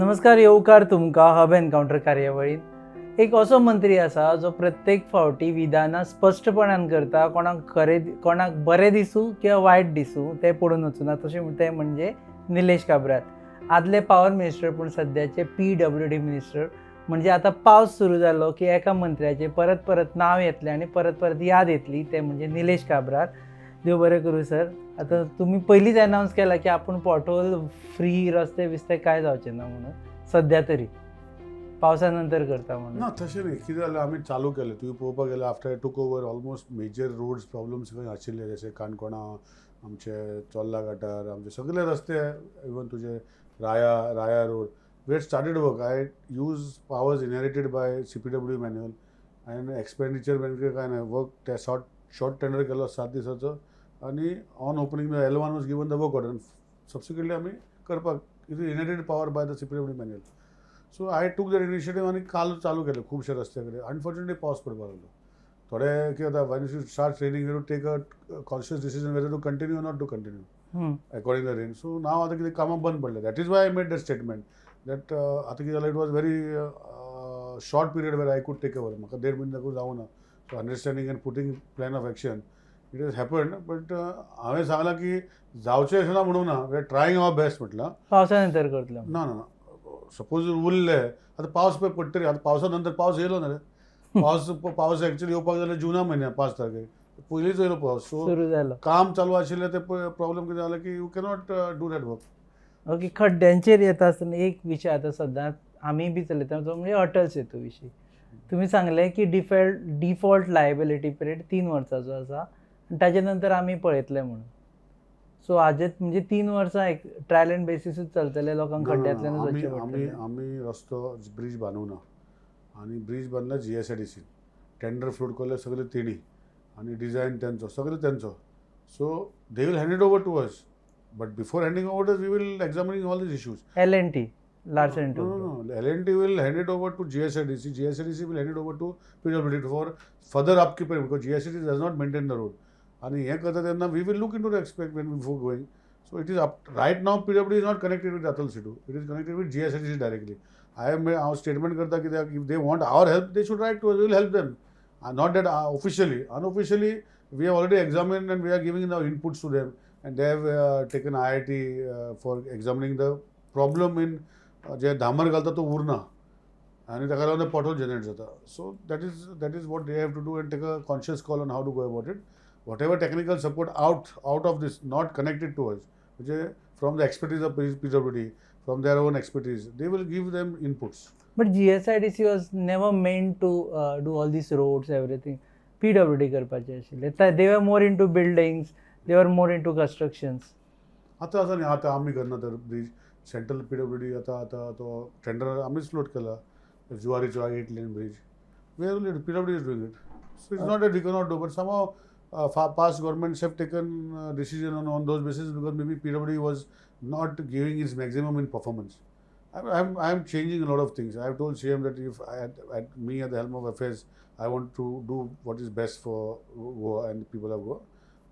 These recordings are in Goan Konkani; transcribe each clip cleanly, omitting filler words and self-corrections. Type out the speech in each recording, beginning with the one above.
नमस्कार, येवकार तुमकां हब एनकावंटर कार्यावळीन. एक असो मंत्री आसा जो प्रत्येक फावटी विधानां स्पश्टपणान करता, कोणाक खरें, कोणाक बरें दिसूं किंवा वायट दिसूं तें पडून वचूना. तशें तें म्हणजे निलेश काब्राल, आदले पावर मिनिस्टर पूण सद्याचे पीडब्ल्यूडी मिनिस्टर. म्हणजे आतां पावस सुरू जालो की एका मंत्र्याचें परत परत नांव येतलें आनी परत परत याद येतली, तें म्हणजे निलेश काब्राल. देव बरें करूं सर. आतां तुमी पयलींच एनावन्स केला की आपूण पोटहोल फ्री रस्ते बिस्ते कांय जावचे ना म्हणून, सद्या तरी पावसा नंतर करता म्हणून. ना, तशें न्ही. कितें जालें, आमी चालू केलें. तुवें पळोवपाक गेल्यार after I took over, almost major roads problems खंय आशिल्ले, जशे काणकोणा, आमचे चोर्ला गटार, आमचे सगळे रस्ते, इवन तुजे राया road, we had started work. I use powers inherited by CPWD manual and expenditure manual. काय नाही, वर्क त्या शॉर्ट शॉर्ट टेंडर केलो 7 दिसाचो आनी on opening the L1 was given the work order. Subsequently आमी करपाक, it is inherited power by the CPWD manual. So I took that initiative आनी काल चालू केलें खुबशे रस्ते कडेन. अनफॉर्च्युनेटली पावस पडपाक लागलो. थोडे कितें जाता, when you start raining, you take a conscious decision whether to continue, not to continue according the rain. So now आतां कितें, कामां बंद पडलें. That is why I made that statement that आतां कितें जालें, it was very short period where I could take over. म्हाका देड म्हयने दाखोवन जावना. So understanding and putting plan of action, it has happened, but हांवें सांगलां की जावचें अशें ना म्हणूंक ना. We are trying our best म्हटलां. पावसा नंतर करतलो. ना ना ना, सपोज उरले आतां पावस पळय पडटरी, आतां पावसा नंतर पावस येयलो ना रे. पावस एक्चुअली येवपाक जाल्यार जुना म्हयन्या 5 तारखेक पयलींच येयलो पावस, सो सुरू जालो. काम चालू आशिल्लें. ते प्रॉब्लेम कितें जालें की you cannot do that work. Okay, खड्ड्यांचेर येता आसतना एक विशय आतां सद्दां आमी बी चलयता तो म्हणजे अटल सेतू विशीं. तुमी सांगलें की डिफॉल्ट लायबिलिटी पिरियड 3 वर्सांचो आसा आनी ताजे नंतर आमी पळयतले म्हणून. सो हाजे म्हणजे 3 वर्सां एक ट्रायल एंड बेसिसूच चलतले, लोकांक खड्ड्यांतल्यानूच आमी वचचें आमी पडटलें. आमी रस्तो ब्रीज बांदूना आनी ब्रीज बांदला जीएसआयडीसीन. टेंडर फ्लोट केले सगळे तेणी आनी डिझायन तेंचो, सगळें तेंचो. So they will hand it over to us, but before handing over, we will examining all these issues. L&T, Larsen and No, no, no. L&T will hand it over to GSIDC. GSIDC will hand it over to PWD for further upkeep because GSIDC does not maintain the road. आणि हें करता तेन्ना we will look into the aspect when before going. So it is up right now, PWD is not connected with Atal Setu. It is connected with GSIDC directly. I am हांव स्टेटमेंट करता कित्याक, if they want our help, they should write to, will help them. Not that officially, unofficially we have already examined and we are giving the inputs to them, and they have taken IIT for examining the problem in जे डांबर घालता तो उरना आनी ताका लागून पॉटहोल जनरेट जाता. So that is what they have to do and take a conscious call on how to go about it. Whatever technical support out of this, not connected to us, म्हणजे from the expertise of PWD, from their own expertise, they will give them inputs. But GSIDC was never meant to do all these roads, everything. PWD करपाचे आशिल्ले. They were more into buildings, they were more into constructions. आतां आसा न्ही, आतां आमी करना तर ब्रीज, सेंट्रल पीडब्ल्यूडी. आतां तो टेंडर आमीच फ्लोट केला, जुवारीचो 8 lane bridge. We are, PWD is doing it. So it's not that we cannot do, but somehow past governments have taken decision on those basis because maybe PWD was not giving its maximum in performance. I'm changing a lot of things. I have told CM that if I had, at me at the helm of affairs, I want to do what is best for Goa and the people of Goa.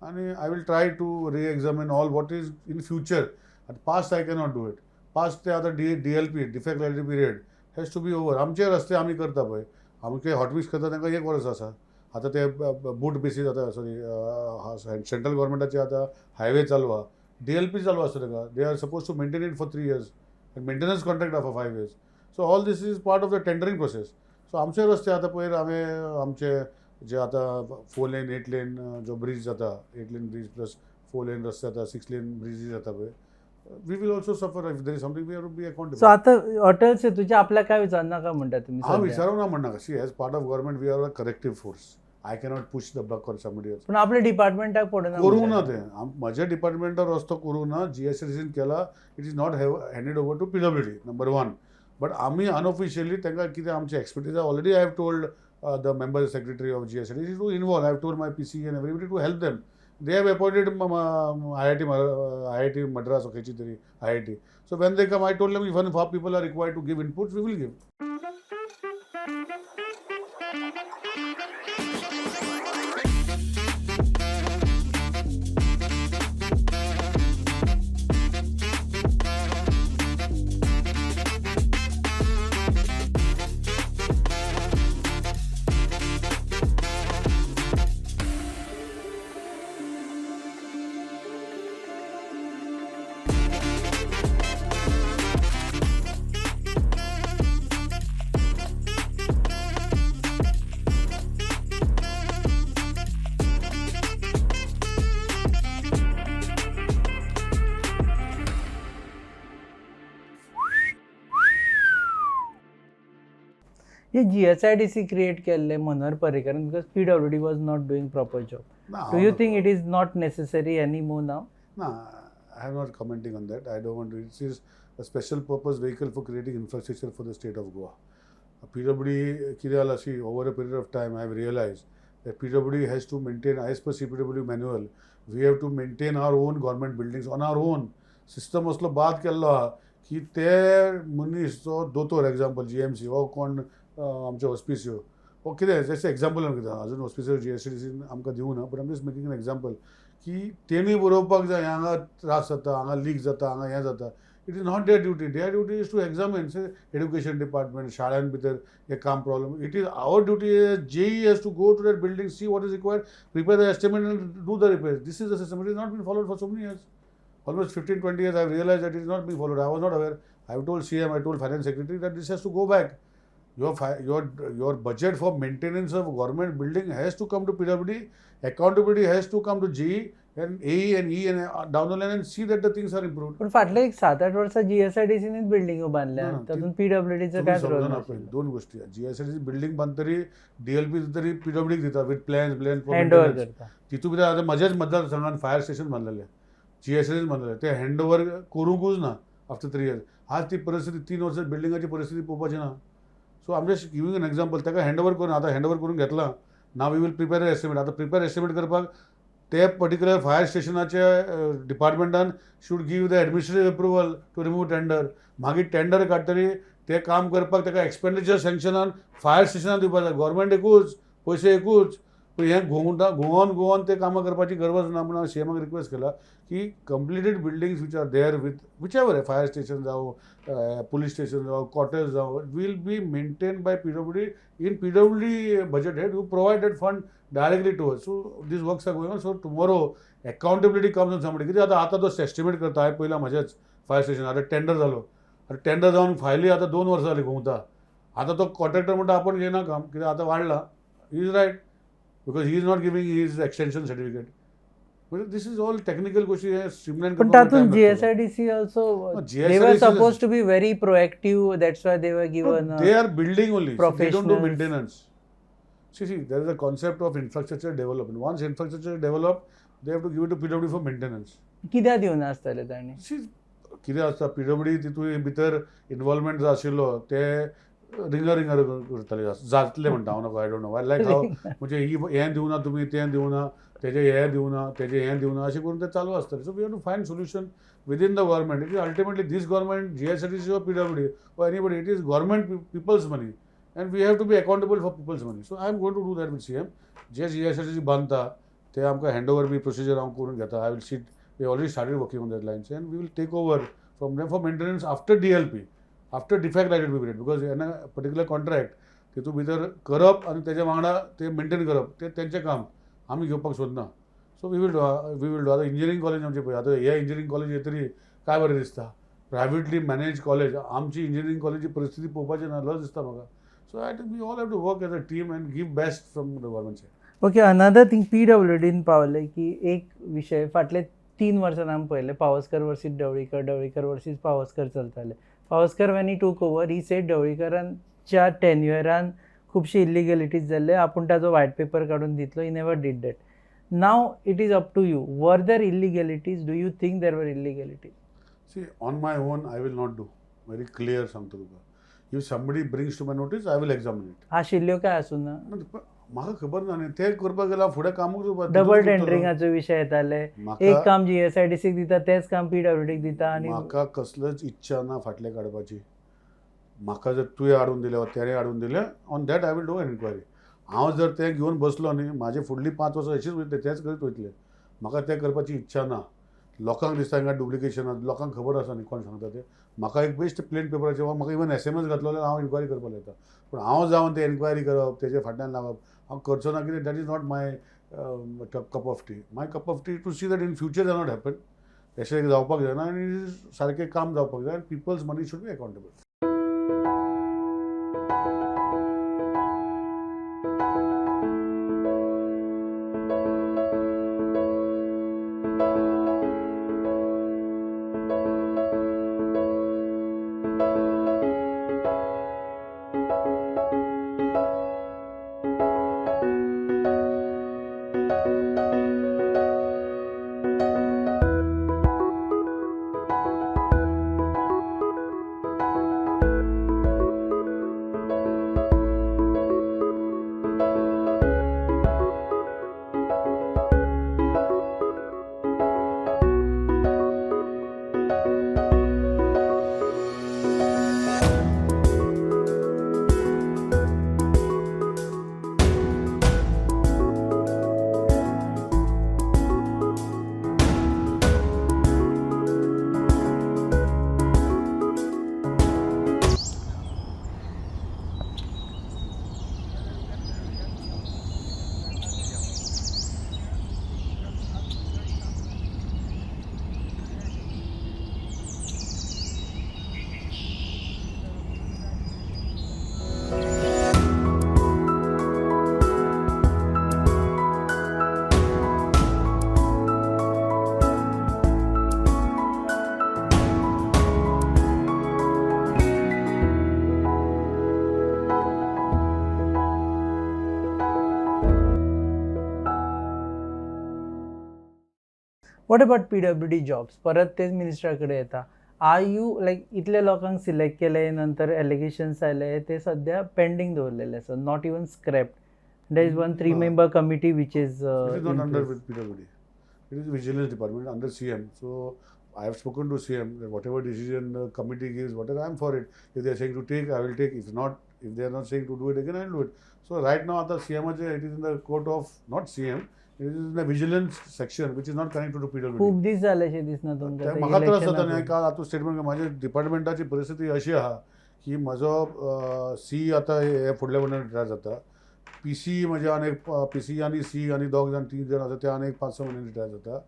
And I will try to re-examine all what is in future. At past I cannot do it. Past ते आतां DLP, defect liability period has to be over. आमचे रस्ते आमी करता पळय, आमचे हॉटमिक्स करता, तांकां एक वर्स आसा. आतां ते बूट बेसीस आतां, सॉरी, सेंट्रल गव्हर्मेंटाचे आतां हायवे चालू आहा, डीएलपी चालू आसता ताका. They are suppose to maintain it for 3 years and maintenance contract आहा for 5 years. So all this is part of the tendering process. So आमचे रस्ते आतां पयर हांवें आमचे जे आतां 4 लेन, 8 लेन जो ब्रीज जाता, 8 lane bridge plus 4 lane रस्ते जाता, 6 लेन ब्रिजीस जाता पळय, we will also suffer if there is something, we have to be accountable. So आतां अटल सेतूचे आपल्याक काय विचारनाका म्हणटा तुमी हांव सध्या? विचारूंक ना म्हणनाका. See, as part of government, we are a corrective force. I cannot push the buck or somebody else. पूण आपल्या डिपार्टमेंटाक पडना. करूंक ना तें. म्हज्या डिपार्टमेंटार रस्तो करूंक ना. जीएसआयडीसीन केला. It is not have handed over to PWD, number one, but आमी अनऑफिशियली तांकां कितें आमचे expertise, already I have told the member secretary of GSIDC to involve. I have told my PC and everybody to help them. They have appointed IIT, IIT Madras or खंयची तरी IIT. So when they come, I told them even if our people are required to give inputs, we will give. हे जीएसआयडीसी क्रिएट केल्ले Manohar पर्रीकारान because PWD was not doing proper job. ना, Do you think it is not necessary any more now? ना, I am not commenting on that. I don't want to. It's is a special purpose vehicle for creating infrastructure for the state of Goa. PWD कितें जालां, see, over a period of time I have realise that PWD has to maintain, as per CPWD manual, we have to maintain our own government buildings on our own. System असलो बाद केल्लो आहा की ते मनीस जो दोतोर, एग्जाम्पल जीएमसी हो कोण आमचे हॉस्पिसियो हो कितें, जस्ट एग्जाम्पल कितें, अजून हॉस्पिसियो जीएसआयडीसीन आमकां दिवं ना, but I'm just making an example की तेणी बरोवपाक जाय हांगा त्रास जाता, हांगा लीक जाता, हांगा हें जाता. It is not their duty. Their duty is to examine education department, शाळां भितर हे काम problem. It is our duty. JE has to go to that building, see what is required, prepare the estimate and do the repair. This is the system. It is not been followed for so many years, almost 15 20 years. I realize that is not being followed. I was not aware. I told CM, I told finance secretary that this has to go back. Your budget for maintenance of government building has to come to PWD. Accountability has to come to GE and AE and E and down the line and see that the things are improved. पण फाटले एक 7-8 वर्सां जीएसआयडीसीनीच बिल्डिंगो बांदल्या, ना, ना, तातूंत पीडब्ल्यूडीचो तुम्ही कांयच रोल समजा ना, पळय, दोन गोष्टी. जीएसआयडीसी बिल्डिंग बांदतरी डीएलपी तरी पीडब्ल्यूडीक दिता विथ प्लॅन्स ब्लॅन. हँड ओवर करता. तितून भितर आतां म्हज्याच मतदारसंघान फायर स्टेशन बांदलेलें, जीएसआयडीसीन बांदलेलें, तें हँड ओवर करूंकूच ना आफ्टर 3 इयर्स. आज ती परिस्थिती 3 वर्सां बिल्डिंगाची परिस्थिती पळोवपाची ना. So I'm just giving an example. ताका हँड ओवर करून आतां हँड ओवर करून घेतलां ना, we will prepare estimate. आतां प्रिपेर एस्टिमेट करपाक ते पर्टिक्युलर फायर स्टेशनाचे डिपार्टमेंटान should give the administrative approval to remove tender. मागीर टेंडर काडटरी ते काम करपाक ताका एक्सपेंडिचर सँक्शनान फायर स्टेशनान दिवपाक जाय. गोवोरमेंट एकूच, पयशे एकूच, पूण हें घुंवता घुंवोन घुंवोन ते कामां करपाची गरज ना म्हणून हांवें सीएमाक रिक्वेस्ट केला की completed buildings which are there with whichever fire station जावं, पुलीस स्टेशन जावं, कॉटेज जावं, will be maintain by PWD in PWD budget head. You provide that fund directly to us. So these works are going on. So tomorrow accountability comes on somebody. कित्याक आतां आतां तो एस्टिमेट करता. हांवें पयला म्हजेच फायर स्टेशन आतां टेंडर जालो, आतां टेंडर जावन फायली आतां 2 वर्सां जालीं घुंवता. आतां तो कॉन्ट्रॅक्टर म्हणटा आपूण घेयना काम, कित्याक आतां वाडला. He is right because he is not giving his extension certificate. म्हणजे this is all technical गोष्टी, हे स्ट्रीमलायन. पण तातूंत GSIDC also, they were GSIDC suppose to be very proactive, that's why they were given. They are building only. See, they don't do professionals. Maintenance. See, there is a concept of infrastructure development. Once infrastructure developed, they have to give it to PWD for maintenance. कित्याक दिवना आसतले तांणी? See, कितें आसता, पीडब्ल्यूडी तितून भितर इन्वॉल्वमेंट जो आशिल्लो ते रिंगर रिंगर करताले जातले म्हणटा हांव नको. I don't know, like हांव म्हणजे ही हें दिवना तुमी, तें दिवना, तेजें हें दिवना, तेजें हें दिवना, अशें करून तें चालू आसतलें. So we have to find solution within the government. It is ultimately this government, GSIDC or PWD or anybody, it is government, people's money and we have to be accountable for people's money. So I am going to do that with CM. J GSIDC बांदता ते आमकां हँड ओवर बी प्रोसिजर हांव करून घेता. I will sit, we already started working on that lines and we will take over from them for maintenance after DLP, after defect liability period, because in a particular contract तितून भितर करप आनी तेज्या वांगडा ते मेंटेन करप ते तेंचें काम, आमी घेवपाक सोदना. So we will do. आतां इंजिनियरींग कॉलेज आमची पळय, आतां हे इंजिनियरींग कॉलेज येतरी काय बरें दिसता, प्रायवेटली मॅनेज कॉलेज. आमची इंजिनियरींग कॉलेजी परिस्थिती पळोवपाची ना, लज दिसता म्हाका. So I think we all have to work as a team and give best from the government side. Okay, another thing, पीडब्ल्यूडीन पावले की एक विशय फाटले 3 वर्सां आमी पळयले, पावसकर वर्सीस ढवळीकर, ढवळीकर वर्सीस पावसकर चलताले. Pawaskar when he took over, he said ढवळीकरांच्या टेन्युअरान खुबशे इलिगलिटीज जाल्ले, आपूण ताजो वायट पेपर काडून दितलो. He never did that. Now it is up to you. Were there illegalities? Do you think there were illegalities? See, on my own, I will not do. Very clear सांगतो तुका. If somebody brings to my notice, I will examine it. आशिल्ल्यो काय आसूं ना? म्हाका खबर ना न्ही, तें करपाक गेल्यार फुडें कामूच करपाक. डबल टेंडरिंगाचो विशय येताले. एक काम जीएसआयडीसीक दिता, तेच काम पीडब्ल्यूडीक दिता आनी म्हाका कसलीच इच्छा ना फाटलें काडपाची. म्हाका जर तुवें हाडून दिलें वा तेणें हाडून दिलें, on that I will do an enquiry. हांव जर तें घेवन बसलो न्ही, म्हाजे फुडलीं 5 वर्सां अशीच वयतले, तेंच करीत वयतले. म्हाका तें करपाची इच्छा ना. लोकांक दिसता हांगा डुप्लिकेशन, लोकांक खबर आसा न्ही कोण सांगता तें. म्हाका एक बेस्ट प्लेन पेपराचेर वा म्हाका इवन एसएमएस घातलो जाल्यार हांव इन्क्वायरी करपाक लायता, पूण हांव जावन तें एन्क्वायरी करप, तेजे फाटल्यान लागप हांव करचो ना, कित्याक that is not my cup of tea. My cup of tea to see that in future not happen. अशें जावपाक जायना आनी सारकें काम जावपाक जाय आनी people's money should be accountable. What about PWD jobs? परत तेच मिनिस्टरा कडेन येता. Are you लायक इतले लोकांक सिलेक्ट केले, नंतर एलिगेशन्स आयले, ते सद्या पेंडींग दवरलेले आसा, not even scrapped. There is one three ना. Member committee which is It is not under with PWD. It is vigilance department under CM. So I have spoken to CM that whatever decision the committee gives, whatever, I am for it. If they are saying to take, I will take. If not, if they are not saying to do it again, I will do it. So right now, आता CM चे, it is in the court of not CM. It is in the vigilance section, which is not connected to PWD. खूप दीस जाले अशें दिसना तुमकां ते ते म्हाका त्रास जाता इलेक्शनाक. न्ही. काल आतां स्टेटमेंट, म्हाज्या डिपार्टमेंटाची परिस्थिती अशी आहा की म्हजो सी आतां हे फुडल्या म्हयन्यात रिटायर जाता. पी सी म्हजे आनी एक पी सी आनी सी आनी दोग जाण, तीन जाण आसा, ते आनी एक 5-6 म्हयन्यांनी रिटायर जाता.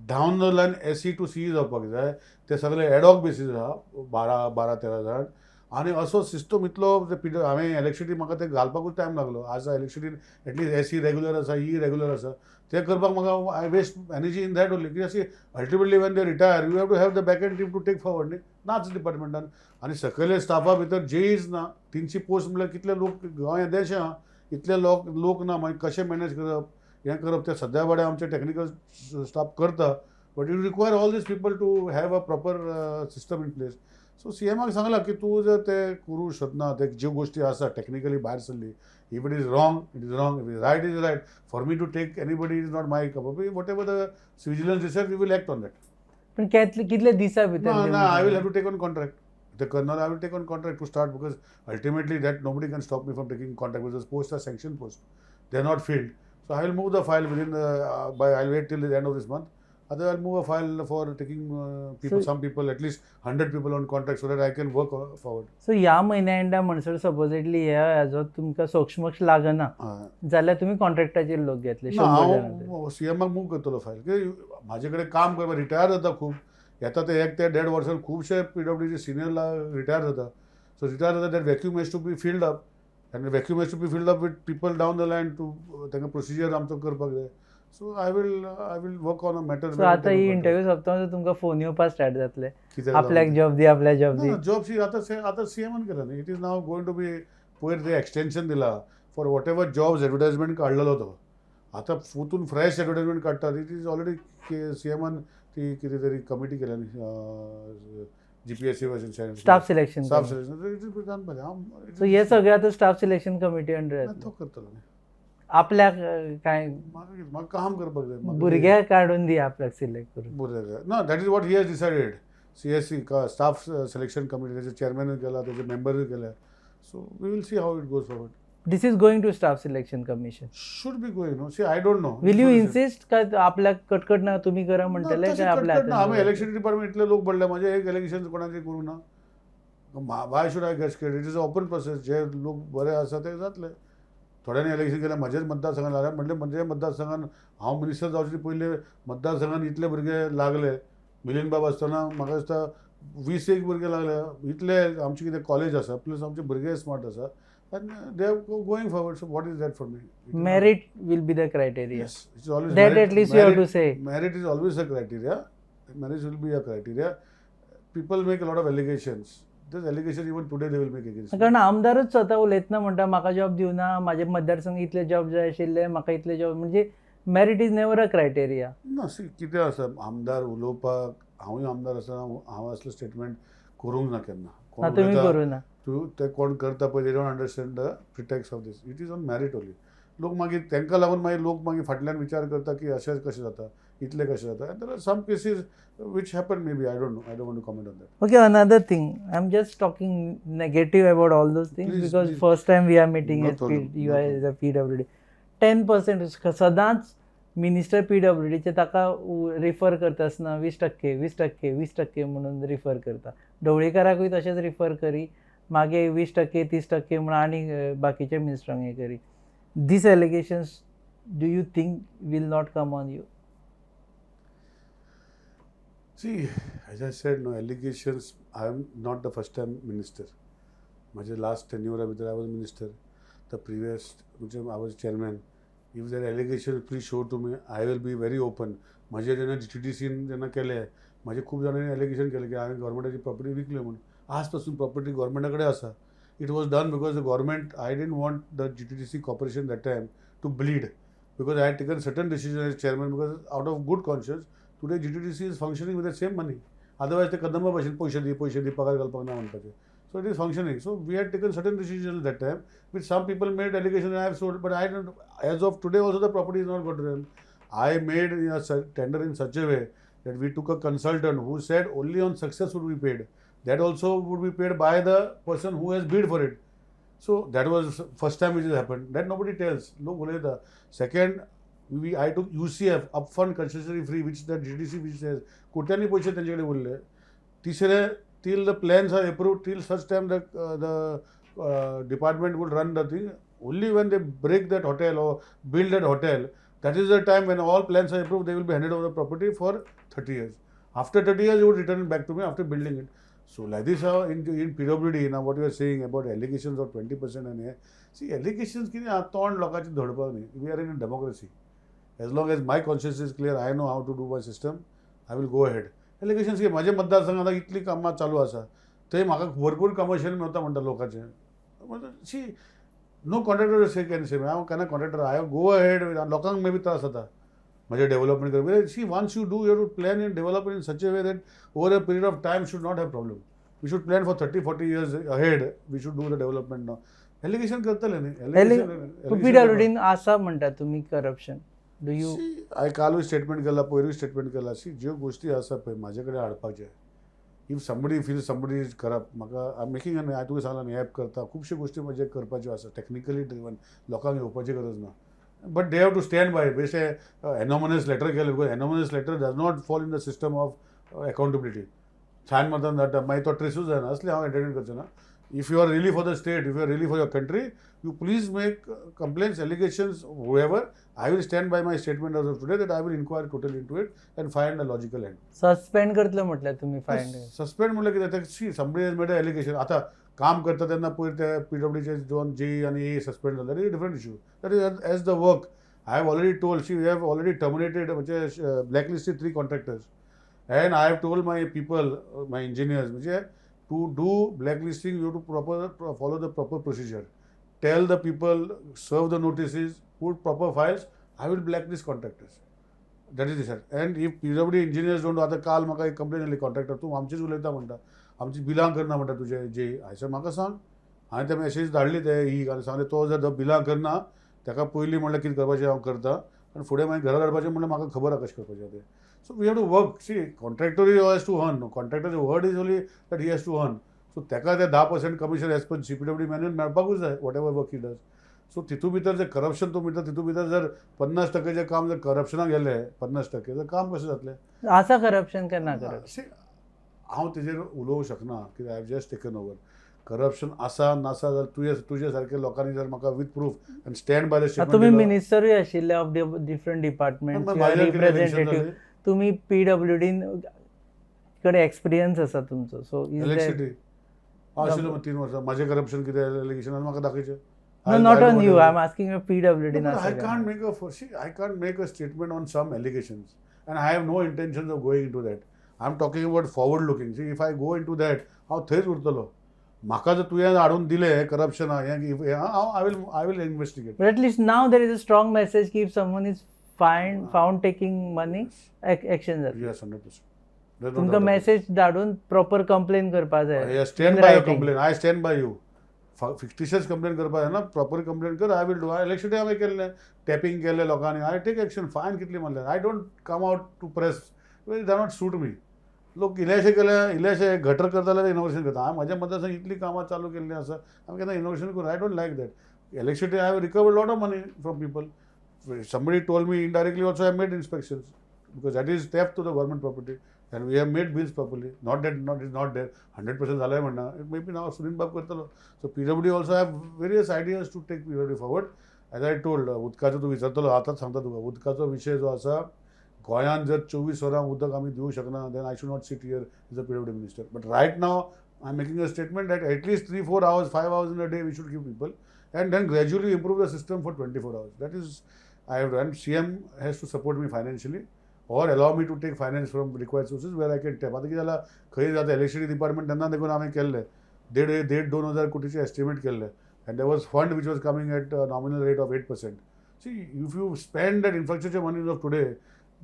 Down the line SE to C जावपाक जाय. ते सगळे एडॉक बेसीस आहा, 12, 12, 13 जाण. आनी असो सिस्टम इतलो पी हांवें इलेक्ट्रिसिटी म्हाका ते घालपाकूच टायम लागलो. आज electricity at least SE regular आसा, ई रेगुलर आसा. ते करपाक म्हाका I waste energy in that only. कित्याक अशी ultimately when they retire, you have to have the back end team to take forward न्ही. नाच डिपार्टमेंटान आनी सकयले स्टाफा भितर जेईज ना. 300 पोस्ट म्हणल्यार कितले लोक? गोंय येदेशें आहा, इतले लोक लोक ना. मागीर कशें मॅनेज करप, हें करप? ते सद्या बाडे आमचे टॅक्निकल स्टाफ करता, but you require all these people to have a proper system in place. So C एमाक सांगलां की तूं जर ते करूं शकना, ते ज्यो गोश्टी आसा टॅक्निकली भायर सरली, if it is wrong, it is wrong, if is right, is right. For me to take anybody is not my cup. Whatever the vigilance decide, we will act on that. पण कितले कितले दिसा भितर ना दिवंक ना, I will जाय? Have to take on contract. The colonel, I will take on contract to start, because ultimately that nobody can stop me from taking contract, because posts are sanctioned posts. They are not filled. So I will move the file within the, by I'll wait till the end of this month. Otherwise, I'll move a file for taking people, So- some people, at least 100 people on contract so that I can work forward. So ह्या म्हयन्या एंडा म्हणसर सपोजेटली ह्या हेजो तुमकां सोक्षमोक्ष लागना जाल्यार तुमी कॉन्ट्रॅक्टाचेर लोक घेतले ना, 100 जाणांचे. हांव सीएमाक मूव करतलो फायल, कित्याक म्हाजे कडेन काम करपाक रिटायर जाता खूब येता. ते एक ते देड वर्सान खुबशे पीडब्ल्यूडीचे सिनियर रिटायर जाता. सो रिटायर जाता, that vacuum has to be filled up, आनी vacuum has to be filled up with people down the line to तांकां प्रोसिजर आमचो करपाक जाय. So I will work on a matter. So आतां ही इंटरव्यू सोंपता तुमकां फोन येवपाक स्टार्ट जातले, आपल्याक जॉब दी, आपल्याक जॉब दी. जॉब सी आतां आतां सीएमान केला न्ही. It is now going to be, पयर ते एक्सटेन्शन दिला for what ever jobs advertisement काडलेलो तो आतां परतून फ्रेश एडवर्टायजमेंट काडटात. It is already सीएमान ती कितें तरी कमिटी केल्या न्ही, जीपीएससी भशेन. Staff selection. Staff selection, it is done. हांव सो हे सगळें आतां स्टाफ सिलेक्शन कमिटी अंडर तो येतलें. करतलो न्ही. आपल्याक कांय म्हाका कितें, म्हाका काम करपाक जाय म्हाका. भुरग्याक काडून दी आपल्याक सिलेक्ट करून. भुरग्याक ना, that is what he has decided. CSC, staff selection committee, त्याचे चेअरमॅनूय केला, त्याचे मेंबरूय केले. So we will see how it goes forward. This is going to staff selection commission? Should be going, no. See, I don't know. Will you insist काय आपल्याक कटकट ना, तुम्ही करा म्हणटले काय आपल्या आम्ही हातान? इलेक्ट्रिसिटी डिपार्टमेंट इतले लोक पडले, म्हणजे एक एलिगेशन कोणाचे करूं ना. Why should I get scared? It is open process. जे लोक बरे आसा ते जातले. थोड्यांनी एलिगेशन केलें म्हजेच मतदारसंघात लागले. म्हणलें म्हजे मतदारसंघान हांव मिनिस्टर जावचे पयलीं मतदारसंघान इतले भुरगे लागले. मिलिंद बाब आसतना म्हाका दिसता 20 एक भुरगे लागले. इतले आमचे कितें कॉलेज आसा, प्लस आमचे भुरगे स्मार्ट आसा आनी they are going forward. So what is that for me? Merit will be the criteria. Yes, it's always That at least you have to say. Merit is always a criteria. Merit will be a criteria. People make a lot of allegations. This allegation even today they will make against me. कारण आमदारूच स्वता उलयतना म्हणटा, म्हाका जॉब दिवना, म्हाजे मतदारसंघ इतले जॉब जाय आशिल्ले, म्हाका इतले जॉब. म्हणजे merit is never a criteria. ना, सी, कितें आसा, आमदार उलोवपाक, हांवूय आमदार आसतना हांव असलें स्टेटमेंट करूंक ना केन्ना. कोण तुमी उलयता, करूं ना. तूं ते कोण करता पळय, they don't understand the pretext of this. It is on merit only. लोक मागीर तांकां लागून मागीर लोक मागीर फाटल्यान विचार करता की अशें कशें जाता, इतलें कशें जाता. And there are some cases which happen maybe. I don't know, I don't want to comment on that. Okay, another thing, I'm just talking negative about all those things Please, because please. First time we are meeting No as problem, you no are as a PWD. 10% सदांच मिनिस्टर पीडब्ल्यूडीचे ताका रिफर करता आसतना 20%, 20%, 20% म्हणून रिफर करता. ढवळीकाराकूय तशेंच रिफर करी, मागीर 20%, 30% म्हणून आनी बाकीच्या मिनिस्टरांक हें करी. These allegations, do you think will not come on you? See, as I said, no allegations. I am not the first time minister. म्हजे लास्ट टेन्युअरा भितर I was minister. The previous म्हणजे I was chairman. If there allegation, please show to me. I will be very open. म्हजे जेन्ना जीटीडीसीन जेन्ना केले, म्हजे खूब जाणांनी एलिगेशन केलें की हांवें गव्हर्मेंटाची प्रॉपर्टी विकली म्हणून. आज पासून प्रॉपर्टी गव्हर्मेंटा कडेन आसा. It was done because the government, I didn't want the GTDC corporation that time to bleed, because I had taken certain decision as chairman, because out of good conscience to Today GTDC is functioning with the same money. Otherwise ते कदंबा भशेन पयशे दी, पयशे दी, पगार घालपाक ना म्हणपाचें. So it is functioning. So we had taken certain decision that time, which some people made allegation. I have sold, but I don't, as of today also the property is not got to them. I made a tender in such a way that we took a consultant who said only on success would be paid. That also would be paid by the person who has bid for it. So that was first time which has happened. That nobody tells. लोक उलयता. Second, we I took UCF, upfront concessionary fee, which the GTDC which says कोट्यांनी पैसे त्यांच्याकडे उरले. तिसरे, till the plans are approved, till such time the department would run the thing. Only when they break that hotel or build that hotel, that is the time when all plans are approved, they will be handed over the property for 30 years. After 30 years, you would return it back to me after building it. So like this, how in PWD, now what you are saying about allegations of 20% and see, allegations कितें आहा, तोंड लोकांचें धडपाक न्ही. We are in a democracy. As long as my conscience is clear, I know how to do my system, I will go ahead. Allegations कितें, म्हाज्या मतदारसंघात इतलीं कामां चालू आसा, थंय म्हाका भरपूर कमर्शियल मेळटा म्हणटा लोकांचे. See, no contractor say can say हांव केन्ना कॉन्ट्रॅक्टर, I go ahead. लोकांक मे बी त्रास जाता म्हजें डेव्हलपमेंट करपाक. See, once you do, you to plan and develop in such a way that over a period of time should not have problem. We should plan for 30-40 years ahead. We should do the development now. Allegation करतले न्ही. पीडब्ल्यूडीन आसा म्हणटा तुमी करप्शन, do you हांवें कालूय स्टेटमेंट केला, पयरूय स्टेटमेंट केला. सी, ज्यो गोश्टी आसा पळय म्हाजे कडेन हाडपाचे, if somebody feel somebody is corrupt, म्हाका I making आनी हांवें तुका सांगलां न्ही, एप करता, खुबश्यो गोश्टी म्हजे करपाच्यो आसा टॅक्निकली ड्रिवन, लोकांक येवपाची गरज ना, but they have to stand by. बेश्टे एनॉनमस लेटर केलें, because anonymous letter does not fall in the system of accountability. Sign मारता धाडटा, मागीर तो ट्रेसूच जायना. असलें हांव एंटरटेन करचो ना. If you are really for the state, if you are really for your country, you please make complaints, allegations, whoever. I will stand by my statement as of today that I will inquire totally into it and find a logical end. Suspend करतले म्हटल्यार तुमी फायंड सस्पेंड म्हणल्यार कितें तें? See, somebody has made a allegation. आतां काम करता तेन्ना पयर ते पीडब्ल्यूडीचे दोन जे आनी ए सस्पेंड जाले, that is different issue. That is as the work. I have already told, see, we have already terminated, म्हणजे black listed three contractors, and I have told my people, my engineers, म्हणजे to do black listing you to proper follow the proper procedure. Tell the people, serve the notices, put proper files. I will blacklist contractors. That is sir. And if PWD engineers don't, आतां काल म्हाका एक कंप्लेन आयली, कॉन्ट्रॅक्टर तूं आमचेच उलयता म्हणटा, आमची बिलां करना म्हणटा तुजे जे आयसर. म्हाका सांग, हांवें ते मॅसेज धाडली ते ई आनी सांगलें, तो जर बिलां करना ताका पयलीं म्हणल्यार कितें करपाचें हांव करता आनी फुडें मागीर घरा धाडपाचें म्हणल्यार म्हाका खबर आहा कशें करपाचें तें. So we have to work. See, contractor has to earn. Contractor word is only that he has to earn. So ताका ते 10% commission as per CPWD manual मेळपाकूच जाय, whatever work he does. So तितू भितर जर करप्शन तूं भितर तितू भितर जर 50 टक्के काम जर करप्शनाक गेलें, 50 टक्के तर काम कशें जातलें? आसा करप्शन काय ना करप्शन? See, हांव तेजेर उलोवंक शकना कित्याक I have just taken over. Corruption आसा नासा जर तुजे तुजे सारके लोकांनी जर म्हाका with proof and stand by the तुमी मिनिस्टरूय आशिल्ले ऑफ डिफरंट डिपार्टमेंट, रिप्रेझेंटेटिव्ह. तुमी पीडब्ल्यूडीन कडेन एक्सपिरियन्स आसा तुमचो, सो is electricity हांव आशिल्लो 3 वर्सां. म्हाजें करप्शन कितें एलिगेशन म्हाका दाखयचें. No, not on you. I am asking PWD. I can't make a see, I can't make a statement on some allegations, and I have no intentions of going into that. I'm talking about forward looking. See, if I go into that, हांव थंयच उरतलो. म्हाका जर तुवें हाडून दिलें करप्शन हें, हांव I will investigate. But at least now there is a strong message की if someone is found taking money, action जाता. Yes, 100%. तुमकां मेसेज धाडून प्रॉपर कंप्लेन करपा जाय. Stand In by writing. Complain, I stand by you. Fictitious complain करपा जायना, प्रॉपर कंप्लेन कर, I will do. Electricity हांवें केल्लें, टॅपिंग केल्लें लोकांनी, I take action. फायन कितली मारले. I don't come out to press, they not suit me. लोक इल्लेशे केले, इल्लेशे गटर करता जाल्यार इनोग्रेशन करता. हांवें म्हज्या मतदारसंघात इतलीं कामां चालू केल्लीं आसा, हांवें केन्ना इनोग्रेशन करूं? I don't like that. Electricity, I have recovered lot of money from people. Somebody told me indirectly also. I made inspections because that is theft to the government property and we have made bills properly. Not that not is not there, 100% झालंय म्हणना. It may be now Sunil बाब करतलो. So PWD also have various ideas to take PWD forward. As I told, उदकाचो तूं विचारतलो, आतांच सांगता तुका, उदकाचो विशय जो आसा, गोंयांत जर 24 वरां उदक आमी दिवंक शकना, then I should not sit here as a PWD minister. But right now I am making a statement that at least 3-4 hours, 5 hours in a day we should give people and then gradually improve the system for 24 hours. That is, I have done. CM has to support me financially or allow me to take finance from required sources where I can tap. आतां कितें जालां, खंय जाता इलेक्ट्रिसिटी डिपार्टमेंट तेन्ना देखून हांवें केल्लें, देड देड 2,000 कोटीचें एस्टिमेट केल्लें and there was fund which was coming at nominal rate of 8%. See, if you spend that infrastructure money of today,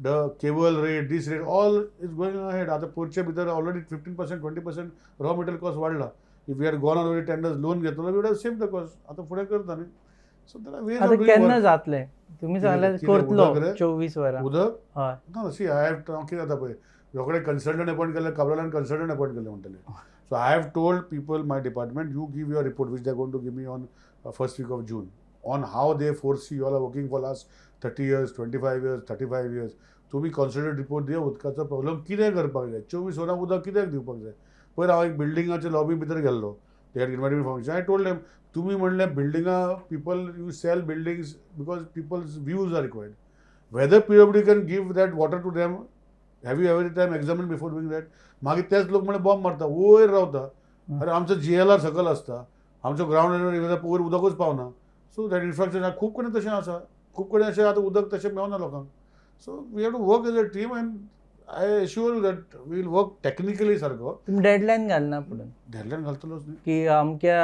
The cable rate, this rate, all is going ahead. आतां पोरचे भितर already 15%, 20% raw material cost वाडला. If we had gone already tenders, loan घेतलो, we would have save the cost. आतां फुडें करता न्ही. सो there are ways आतां ऑफ डुइंग. केन्ना जातलें? तुमी सांगलें कितें करतलो उदक रे? 24 वरां. उदक. हय. ना, सी, I have, कितें जाता पळय, रोखडे कन्सल्टंट अपॉयंट केले, काब्रालान कन्सल्टंट अपॉयंट केले म्हणटले. So I have told people, my department, you give your report, which they going to give me on first week of June, on how they foresee. You all are working for last 30 years, 25 years, 35 years. तुमी कन्सल्टंट रिपोर्ट दिया, उदकाचो प्रॉब्लम कितें करपाक जाय, 24 वरां उदक कित्याक दिवपाक जाय. पयर हांव एक बिल्डिंगाच्या लॉबी भितर गेल्लो. They had invited me function. I told them, तुमी म्हणलें बिल्डिंगां, people, you sell buildings because people's views are required. Whether PWD can give that water to them, have you every time examine before doing that? मागीर तेच लोक म्हणे बॉम्ब मारता, वयर रावता. अरे, आमचो जीएलआर सकयल आसता, आमचो ग्रावंड वयर उदकूच पावना. सो that infrastructure खूब कडेन तशें आसा, खूब कडेन अशें आतां उदक तशें मेळना लोकांक. So we have to work as a team and I assure you that we'll work technically सारको. तुमी डेडलायन घालना पुणून? डेडलायन घालतलोच न्ही. की अमक्या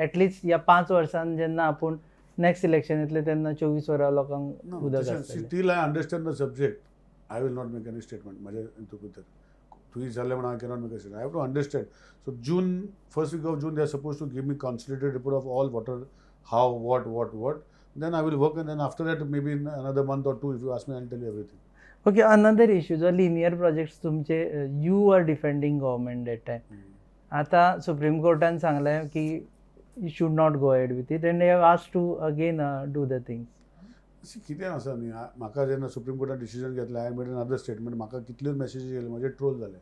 एटलिस्ट ह्या 5 वर्सान जेन्ना आपूण नेक्स्ट इलेक्शन येतलें तेन्ना 24 वरां लोकांक उदक आसतलें. Till I understand the subject, I will not make any statement. म्हज्या हितून भितर तुवें विचारलें म्हणून I cannot make a statement. I have to understand. So June, first week of June, they are suppose to give me consolidated report of all water, how, what, what, what. Then I will work, and then after that, maybe in another month or two, if you ask me, I tell you everything. Okay, another issue जो लिनियर प्रोजेक्ट्स तुमचे, you are defending government that time. आता सुप्रीम कोर्टान सांगलें की you should not go ahead with it and have asked to again do the things. See, कितें आसा न्ही, म्हाका जेन्ना सुप्रीम कोर्टान डिसिजन घेतलें, I made another statement. म्हाका कितल्योच मॅसेजी येयले, म्हजे ट्रोल जाले.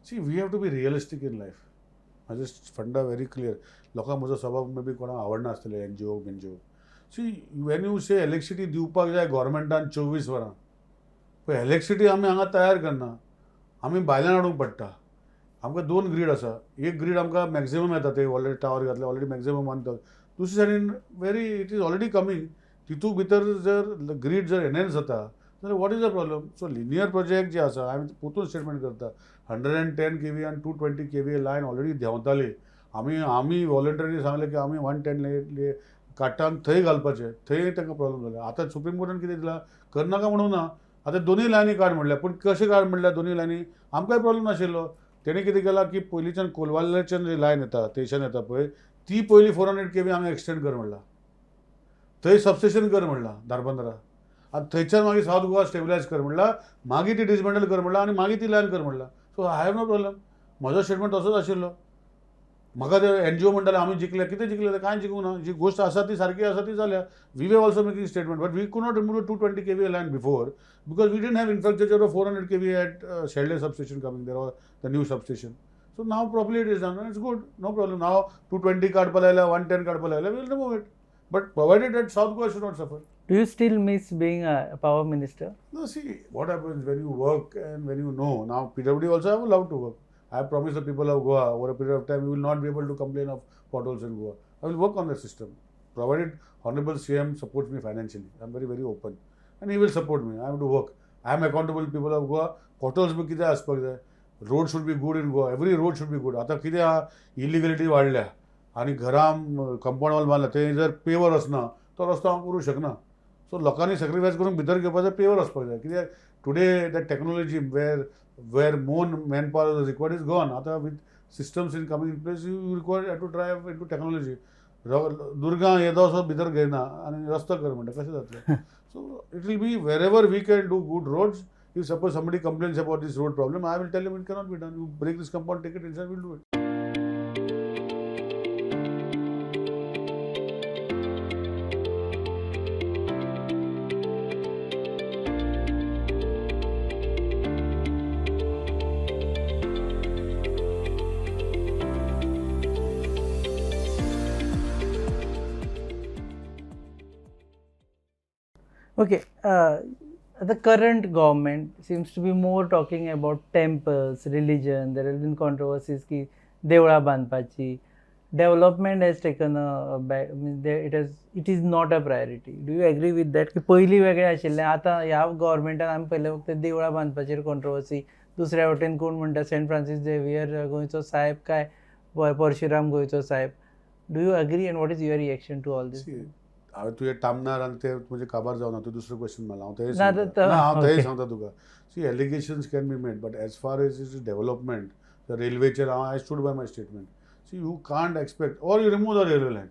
See, we have to be realistic in life. म्हाजें फंडा व्हेरी क्लियर. लोकांक म्हजो स्वभाव मे बी कोणाक आवडना आसतलें, NGO बेनजीओ. See, when you say electricity दिवपाक जाय गोवोरमेंटान 24 वरां, पळय, इलेक्ट्रिसिटी आमी हांगा तयार करना, आमी भायल्यान हाडूंक पडटा. आमकां दोन ग्रीड आसा. एक ग्रीड आमकां मॅक्झिमम येता, ते ऑलरेडी टावर घातले, ऑलरेडी मॅक्झिमम 1000. दुसरी सायडीन very it is already coming. तितू भितर जर ग्रीड जर एनहेन्स जाता जाल्यार what is the problem? So linear project जे आसा, हांवें परतून स्टेटमेंट करता, 110 kV आनी 220 kV line already देंवताली. आमी वॉलंटरी सांगलें की आमी 110 काडटा आनी थंय घालपाचें. थंय तांकां प्रॉब्लम जाले. आतां सुप्रीम कोर्टान कितें दिलां, करनाका म्हणूंक ना. आतां दोनूय लायनी काड म्हणल्या, पूण कशें काड म्हणल्यार दोनूय लायनी आमकांय प्रॉब्लम नाशिल्लो. तेणी कितें केलां की पयलींच्यान कोलवाल्याच्यान जी लायन येता, थंयच्यान येता पळय, ती पयली 400 kV हांगा एक्सटेंड कर म्हणलां, थंय सबस्टेशन कर म्हणलां धारबंदरा, आनी थंयच्यान मागीर सावथ गोवा स्टेबलायज कर म्हणलां, मागीर ती डिसमेंटल कर म्हणलां आनी मागीर ती लायन कर म्हणलां. So I have no problem. म्हजो स्टेटमेंट तसोच आशिल्लो. म्हाका ते एनजीओ म्हणटाले आमी जिखले. कितें जिखले? कांय जिखूंक ना. जी गोश्ट आसा ती सारकी आसा, ती जाल्या. We were also making statement, but we could not remove 220 kV line before because we didn't have infrastructure of 400 kV at Shelde substation coming there or the new substation. So now properly it is done. It's good, no problem. Now 220 काडपा लागल्या, 110 काडपा लागल्या, we'll remove it. But provided that South Goa should not suffer. Do you still miss being a power minister? No, see, what happens when you work and when you know. Now, PWD also, I would love to work. I have promised the people of Goa, over a period of time, you will not be able to complain of potholes in Goa. I will work on the system, provided Honorable CM supports me financially. I am very, very open. And he will support me. I have to work. I am accountable to people of Goa. Potholes बी कितें आसपाक जाय. Road should be good in Goa. Every road should be good. आतां कितें आहा, इलिगलिटी वाडल्या आनी घरां कंपाऊंड वॉल बांदला, थंय जर पेवर वचना तो रस्तो हांव करूंक शकना. सो लोकांनी सॅक्रिफायस करून भितर घेवपाक जाय, पेवर वचपाक जाय. कित्याक today the technology where more man power is required is gone. आतां with systems in coming in place, you require to drive into technology. Durga येदोसो भितर घेयना आनी रस्तो कर म्हणटा, कशें जातलें? So it will be wherever we can do good roads. If suppose somebody complains about this road problem, I will tell him it cannot be done. You break this compound, take it inside, we'll do it. Okay, the current government seems to be more talking about temples, religion. There have been controversies की देवळां बांदपाची. Development has taken a back, I mean, there it is not a priority. Do you agree with that? की पयलीं वेगळें आशिल्लें, आतां ह्या गव्हर्मेंटान आमी पयलें फक्त देवळां बांदपाचेर कॉन्ट्रोवर्सी. दुसऱ्या वटेन कोण म्हणटा सेंट फ्रांसीस झेवियर गोंयचो साहेब काय परशुराम गोंयचो साहेब. Do you agree and what is your reaction to all this? See, हांवें तुजें तामनार आनी ते म्हजें काबार जावना. तूं दुसरो क्वेश्चन मारला, हांव तेंय ना, सांगता. ना, हांव तेंय सांगता तुका. See, allegations can be made, but as far as is development, the रेल्वेचेर हांव I stood by my statement. See, you can't expect or you remove the railway line,